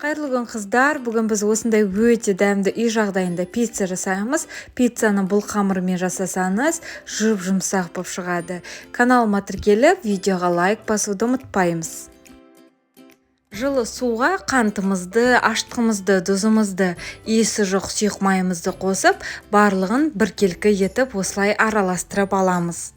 Қайырлы күн, қыздар! Бүгін біз осындай өте дәмді үй жағдайында пицца жасаймыз. Пиццаны бұл қамырмен жасасаңыз, жұп-жұмсақ болып шығады. Каналыма тіркеліп, видеоға лайк басуды ұмытпаймыз. Жылы суға қантымызды, ашытқымызды, тұзымызды, иісі жоқ сұйық майымызды қосып, барлығын біркелкі етіп осылай араластырып аламыз.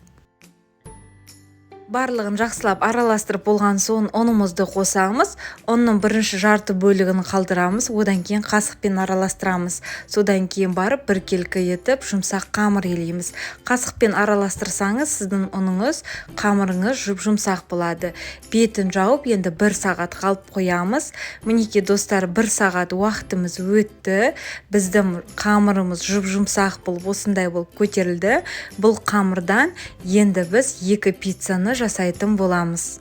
Барлығын жақсылап араластырып болған соң, ұнымызды қосамыз. Ұнның бірінші жарты бөлігін қалдырамыз, одан кейін қасықпен араластырамыз. Содан кейін барып біркелкі етіп жұмсақ қамыр илейміз. Қасықпен араластырсаңыз, сіздің ұныңыз, қамырыңыз жұп-жұмсақ болады. Бетін жауып, енді бір сағат қалып қоямыз. Мінекей, достар, бір сағат уақытымыз өтті. Біздің қамырымыз жұп-жұмсақ болып, осындай болып көтерілді. Бұл қамырдан енді біз екі пиццаны жасайтын боламыз.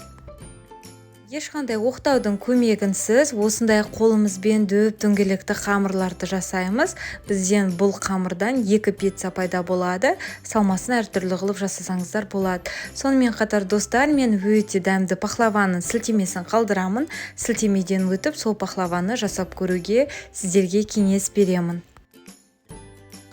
Ешқандай оқтаудың көмегінсіз осындай қолымызбен дөп дөңгелекті қамырларды жасаймыз. Бізден бұл қамырдан екі пицца пайда болады. Салмасын әртүрлі қылып жасасаңыздар болады. Сонымен қатар, достар, мен өте дәмді пахлаваның сілтемесін қалдырамын. Сілтемеден өтіп, сол пахлаваны жасап көруге сіздерге кеңес беремін.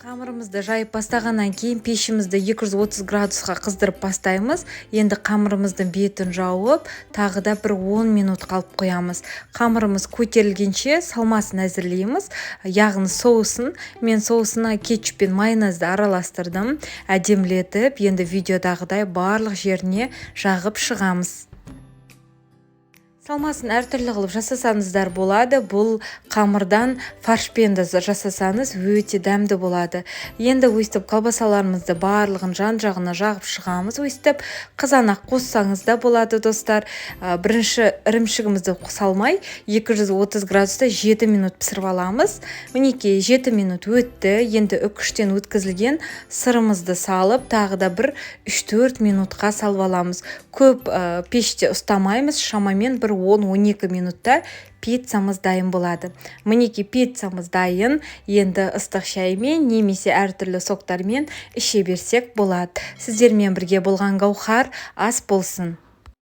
Қамырымызды жайып бастағаннан кейін, пешімізді 230 градусқа қыздырып бастаймыз. Енді қамырымыздың бетін жауып, тағы да бір 10 минут қалып қоямыз. Қамырымыз көтерілгенше салмасын әзірлейміз, яғни соусын. Мен соусына кетчуп пен майонезді араластырдым әдемілетіп. Енді видеодағыдай барлық жеріне жағып шығамыз. Салмасын әртүрлі қылып жасасаңыздар болады. Бұл қамырдан фаршпен де жасасаңыз, өте дәмді болады. Енді өстіп колбасаларымызды барлығын жан жағына жағып шығамыз. Өстіп қызанақ қоссаңыз да болады, достар. Бірінші ірімшігімізді салмай, 230 градуста 7 минут пісіріп аламыз. Мінекей, 7 минут өтті. Енді үкіштен өткізілген сырымызды салып, тағы да бір 3-4 минутқа салып аламыз. Көп пеште ұстамаймыз, шамамен бір 10-12 минутта пиццамыз дайын болады. Мінекей, пиццамыз дайын. Енді ыстық шаймен немесе әртүрлі соктармен іше берсек болады. Сіздермен бірге болған Гаухар. Ас болсын!